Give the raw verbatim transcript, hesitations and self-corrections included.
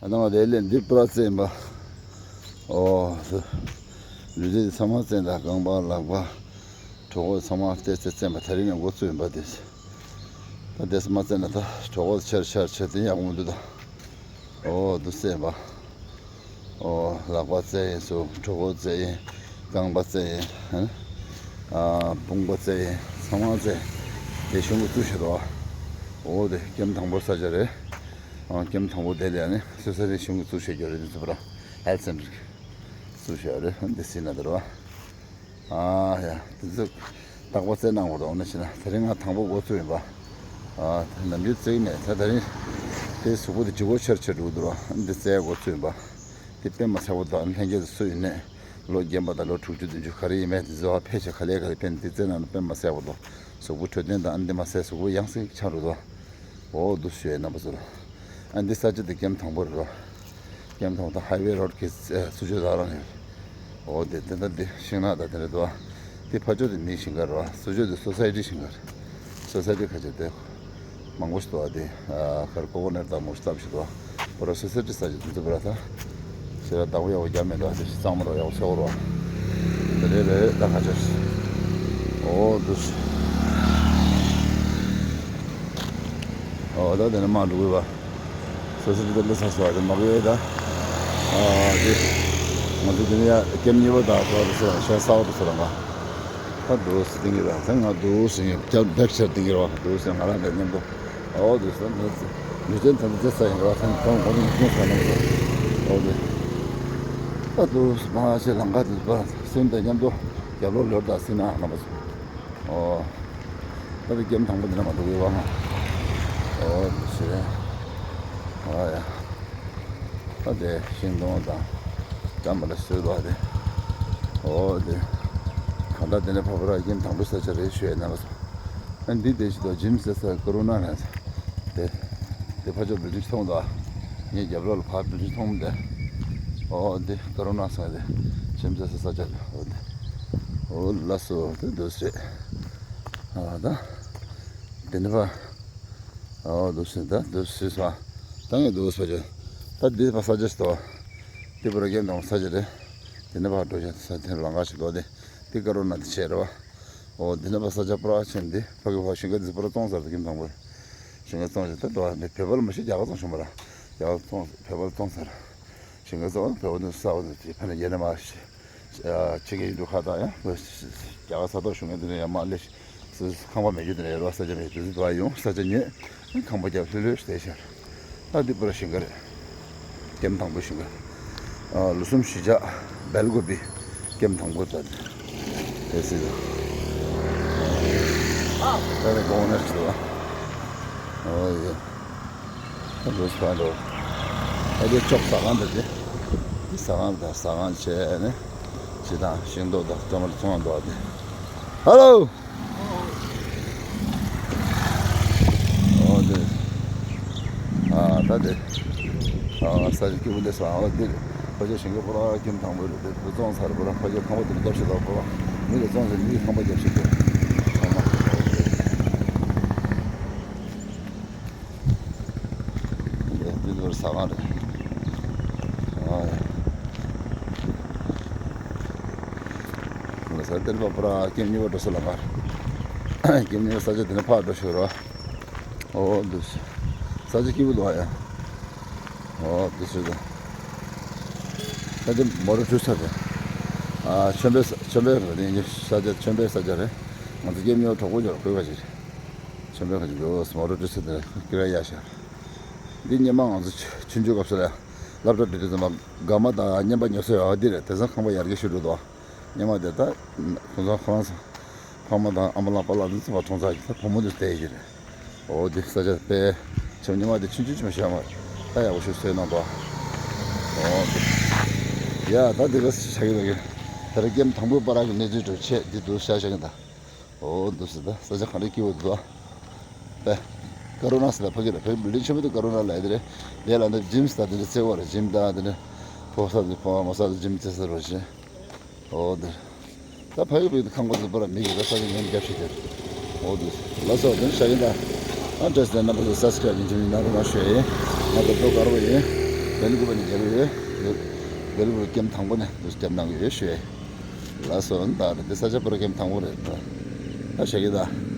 ཨ་ནང་དེ་ལས་འདི་པུ་ར་བཙན་པ། ཨོ། ལུས་རྩལ་ཚང་མ་བཙན་དང་རྐང་པ་ལག་པ། གྲོད་ཁོག་ཚང་མ་བལྟས་ཚེ་བཙན་པ་དེ་རིང་ནས་འགོ་བཙུགས་ཡིན་པ་དེ། ད་དེ་ཚང་མ་བཙན་ན་ད་གྲོད་ཁོག་ཆེར་ཆེར་ཆེར་དེ་ཡག་པོ་མི་འདུག་ད། ཨོ་འདུག་བཙན་པ། ཨོ་ལག་པ་བཙན་ཡིན་སུ་གྲོད་ཁོག་བཙན་ཡིན། རྐང་པ་བཙན་ཡིན། ཨ་དཔུང་པ་བཙན་ཡིན་ཚང་མ་བཙན། དེ་གཞུང་གི་བཙུགས་ཤིག་རོ། ཨོ་དེ་ཀེམ་དང་པོ་ས་ཆ་རེད། ཨང་ཀེམ་དང་པོ་དེ་ལས་ནི་སོ་སོ་རེ་གཞུང་གི་བཙུགས་བྱེད་རྒྱུ་རེད། འདི་ཚོ་པུ་ར་ཧེལ་ཐི་སེན་ཊར་བཙུགས་བྱེད་རེད། འདི་སྲིད་ན་དེ་རེད་བ། ཨ་ཡ་དེ་ཚོ་རྟག་པར་བཙན་གནང་དགོས་འདུག་འོ་ན་བྱས་ན་དེ་རིང་ང་དང་པོ་འགོ་བཙུགས་ཡིན་པ། ཨ་ནམ་རྒྱུན་བཙན་མེད་ད་དེ་རིང་དེ་གཟུགས་པོ་དེ་ལྗིད་ཁོག་ཆེར་ཆེར་འགྲོ་གི་འདུག་ར། འདི་བཙན་འགོ་བཙུགས་ཡིན་པ། དེ་དཔེ་མ་ཚད་པོ་འདུག་ལྷན་རྒྱས་སུ་སུ་ཡིན་ནས་ལོ་རྒན་པ་དང་ལོ་དྲུག་ཅུ་བདུན་ཅུ་ག་རེ་ཡིན་མེད་དེ་ཚོ་ཕལ་ཆེར་ག་ལེ་ག་ལེ་ཕན་དེ་བཙན་གནང་ན་དཔེ་མ་ཚད་པོ་འདུག་གཟུགས་པོ་འཕྲོད་བསྟེན་དང་ཨ་འདི་མ་ཚད་གཟུགས་པོ་ཡང་སེ་ཆགས་འགྲོ་འདུག་འོ་འདུག་ཞུ་ཡས་རྣམ་པ་ཚོ་ལ། ཨ་འདི་ས་ཆ་འདི་ཀེམ་དང་པོ་རེད་རོ། ཀེམ་དང་པོ་དང་ཧའི་ཝེ་རོ་ཌི་གི་ཚུར་ཕྱོགས་དང་རང་རེད། འོ་དེ་དེ་འདྲ་འདི་ཤིང་ནགས་དང་དེ་འདྲ་འདུག་ཨ། འདི་ཕར་ཕྱོགས་དེ་མིའི་ཞིང་ཁ་རེད་བ། ཚུར་ཕྱོགས་དེ་སོ་སའི་ཊི་ཞིང་ཁ་རེད། སོ་སའི་ཊི་ཁ་ཆེ་དེ་མང་པོ་ཞིག་འདུག་ཨ། དེ་ཨ་ཁར་ཀོ་ཀོ་ནཊ་དང་མོ་ཞིག་བཏབ་ཞིག་འདུག་ཨ། པོ་ར་སོ་སའི་ཊི་ས་ཆ་དེ་ཚོ་པོ་ར་ད་ཞེ་དྲག་བདག་པོ་ཡག་པོ་རྒྱབ་མེད་འདུག་ཨ། དེ་གཙང་མ་རེད་བ། ཡག་པོ་ཚ་པོ་རེད་བ། དེ་རེད་རེད་ད་ཁ་ཆེ། འོ་འདུག་ཨོ་ད་དེ་ནས་མར་འགྲོ་དགོས་པ། སོ་སོ་དེ་ལ་ཚ་སོ་དེ་མ་དགོས་ད། ཨ་དེ་ང་ཚོ་དེ་ནས་ཡ་ཀེམ་གཉིས་པ་དང་ཚོ་དེ་ཚོ་ཤ་ས་བ་དེ་ཚོ་རང་ག་ད་འདུག་སེ་ཏིང་གི་ར་ཚ་ང་འདུག་སེ་ངས་བཀྱག་བེག་ཤར་ཏིང་གི་ར་འདུག་སེ་ང་རང་དེ་མཉམ་དུ་ཨོ་དེ་ཚོ་ནི་ནུས་ཅན་དམ་ཚེ་ས་ཡིན་ར་ཚ་ནི་ཏང་གོ་ནི་ཀུན་ས་ནམ་ཚ་ཨོ་དེ་ད་འདུག་སེ་མ་ཤེས་ལང་ག་དེ་ཚོ་སེམས་དང་མཉམ་དུ་རྒྱབ་ལོག་ལོར་དང་སེ་ན་རྣམ་པ་ཚོ། ཨོ། ད་དེ་ཀེམ་དང་པོ་འདི་ན་མ་འདུག་གི་བ་ང་། ཨོ་ཞེ། ཨ་ཡ། ད་དེ་ཤིང་སྡོང་དང་། ལྕམ་པ་ལ་སོས་བ་དེ། ཨོ་དེ། གང་ལྟར་དེ་ནས་ཕ་ཕ་ར་ཀེམ་དང་པོའི་ས་ཆ་རེད་ཞུ་ཡས་ན་མ་སོང་། ཨ་འདི་དེ་ཞིག་ཏོ་ཇིམ་ཟེར་ས་ཀ་རུ་ན་རེད། དེ། དེ་ཕ་ཕྱོགས་བིལ་ཌིང་མཐོང་དོ། ངའི་རྒྱབ་ལོགས་ལ་ཕ་བིལ་ཌིང་མཐོང་མི་འདུག་ཨོ་འདི་ཀ་རུ་ན་ཟེར་དེ། ཇིམ་ཟེར་ས་ས་ཆ་རེད། ཨོ་འདི། ཨོ་ལགས་སོ་དེ་འདུག་སེ། ཨ་ད། དེ་ནི་ཕ། ཨོ་འདུག་སེ་ད་འདུག་སེ་ས། ད་ངས་འདུག་སེ་ཆ། ད་འདི་ཕ་ས་ཆ་ཞིག་དོ། འདི་པུ་ར་ཀེམ་དང་ས་ཆ་རེད། དེ་ནི་ཕ་འགྲོ་ཆ་ས་དེ་ལང་ཀ་ཞིག་དོ་དེ། འདི་ཀ་རུ་ན་དེ་བྱས་རེད་བ། ཨོ་འདི་ནི་ཕ་ས་ཆ་པུ་ར་ཆེན་འདི་ཕ་གི་ཕ་ཤིང་ཀ་འདི་པུ་ར་བཙོང་ཚར་དེ་ཀེམ་དང་པོ། ཤིང་ཀ་བཙོང་ཞིག་ད་འགྲོ་བ་འདི་བོད་པ་ལ་མ་ཤེས་རྒྱ་གར་བཙོང་ཤོང་པ་ར། རྒྱ་གར་བཙོང་བོད་པ་ལ་བཙོང་ཚར། ཞིང་ཁ་ཚོ་བོད་པ་ནི་ས་བ་ནི་དེ་ཕ་ནི་ཡེ་ནས་མ་ཤི་ཆི་གི་ཡིན་འདུག་ཁ་ད་ཡང་རྒྱ་གར་ས་ཐོག་བཞུགས་མཁན་དེ་ནས་ཡང་མ་ལས་ཤི་ཁང་པ་མེད་རྒྱུ་དེ་ནས་ཡོད་ར་ས་ཆ་མེད་དུས་ཚོད་བ་ཡོང་ས་ཆ་ཉོས་ཁང་པ་རྒྱབ་ལྷོད་ལྷོད་བསྡད་ཤར། ད་འདི་པུ་ར་ཞིང་ཁ་རེད། ཀེམ་དང་པོ་ཞིང་ཁ། ལོ་གསུམ་བཞི་ཆ་སྦེལ་ཀོབ་པི་ཀེམ་དང་པོ་ད་དེ་སྲིད་ད་ད་ནི་གོང་ནས་ཤི་བ། ཨོ་ཡེ། ཨ་འདུག་སེ་འགྲོ། ཨ་དེ་ཅོག་ཟ་ཁང་འདི་དེ། འདི་ཟ་ཁང་དང་ཟ་ཁང་བྱས་ནས། ཅི་དང་ཤིང་ཏོག་དང་ཀྲོ་མ་ཏོ་ཚོང་འདུག་ཨ་དེ། ཧ་ལོ། ཨོ་དེ། ཨ་ད་དེ། ཨ་ས་ཆ་སྐྱིད་པོ་འདི་ཟ་ཁང་ལ་འདིར་ཕ་ཆ་ཞིང་ཁ་པུ་ར་ཀེམ་དང་པོ་རེད་དེ་བཙོང་ཚར་པུ་ར་ཕ་ཆ་ཁང་པ་དེ་རྒྱབ་ཤིག་ལ་པུ་ར་མི་ལ་བཙོང་ཚར་མི་ཁང་པ་རྒྱབ་ཤིག་དེ། འདི་ལོར་ཟ་ཁང་རེད། ཨ་ཡ། ལ་ས་དེར་པ་པུ་ར་ཀེམ་གཉིས་པ་འགྲོ་ས་ལ་མར། ཀེམ་གཉིས་པ་ས་ཆ་དེ་ནས་ཕར་འགྲོ་ཤོག་རོ། ཨོ་འདུག་ས་ཆ་སྐྱིད་པོ་འདུག་ཨ་ཡ། ཨོ་འདུག་ས་ད། ས་ཆ་མོ་རོ་ཁྲུ་ས་རེད། ཨ་ཆོན་པའི་ས་ཆོན་པའི་རེད་ས་ཆ་ཆོན་པའི་ས་ཆ་རེད། ང་ཚོ་ཀེམ་གཉིས་པ་གྲོགས་པོ་འཇོག་དགོས་པ་ཞིག་རེད། ཆོན་པོའི་ཁ་ཅིག་འགྲོ་སོང་། མོ་ཊ་ཏྲི་སི་དེ་ཀི་ར་ཡ་ཤར། འདི་སྔོན་མ་ང་ཚོ་ཆུང་ཆུང་སྐབས་སུ་ལ་སློབ་གྲྭ་འགྲོ་དུས་ཙམ་པ་དགའ་མ་དང་རྔན་པ་ཉོ་ས་ཡོད་འདི་རེད། དེང་སང་ཁང་པ་ཡར་རྒྱས་ཞུ་འགྲོ་འདུག་སྔོན་མ་དེ་ད་ཁོང་ཚོ་ཁོ་རང་ཚོ་ཕ་མ་དང་ཨ་མ་ལགས་པ་ལགས་འདི་ཚོ་མ་གྲོངས་ཚར་གྱི་ད་བུ་མོ་འདི་བསྡད་ཡོད་རེད། འོ་འདི་ས་ཆ་དཔེ་ཆེ་སྔོན་མ་དེ་ཆུང་ཆུང་ཆུང་ཞིག་མ་ད་ཡག་པོ་ཞིག་བཟོས་གནང་འདུག་འོ་འདི་ཡ་ད་འདི་ག་ཆ་གི་ད་གི་དེ་ར་ཀེམ་དང་པོའི་བར་གྱི་གནས་ཚུལ་འགྲོ་ཆེད་འདི་འདུག་ཤ་ཤ་གི་ད། ཨོ་འདུག་སེ་ད་ས་ཆ་ག་འདྲ་སྐྱིད་པོ་འདུག་ཨ། པེ། ཀ་རུ་ན་སི་ལ་ཕ་གི་ར་ཕ་གི་བིལ་ཌིང་ཆེན་པོ་འདུག་ཀ་རུ་ན་ལ་ཡ་དེ་རེད། དེ་ལ་འདི་ཇིམ་སི་ད་དེ་འདྲ་རྩེ་བ་རེད། ཇིམ་ད་དེ་འདྲ་ཕོ་ས་དེ་ཕོ་མོ་ས་དེ་ཇིམ་རྩེ་ས་རེད་ཤེ། ཨོ་དེ། ད་ཕ་གི་བིལ་ཁང་པ་དེ་པ་ར་མི་གི་ད་ས་ཆ་ཉན་རྒྱབ་ཤིག་དེ། ཨོ་དེ། ལ་སོ་དེ་ཤ་ཡིན་ད། ཨ་འདྲ་སེ་ན་པ་དེ་སབ་སི་ཀ་རབ་ཡིན་ཇིམ་ཡིན་ན་རུ་མ་ཤེ་ཡིན། ང་དེ་ཏོ་གར་བ་ཡིན། བེལ་ཀུ་པ་ནས་རྒྱབ་ཡོད། བེལ་ཀུ་པ་ཀེམ་དང་པོ་ནས་འདུག་རྒྱབ་གནང་གི་ཡོད་ཞུ། ལགས་སོ། ད་འདི་ས་ཆ་པོ་ར་ཀེམ་དང་པོ་རེད། ད་ཞག་གི་ད་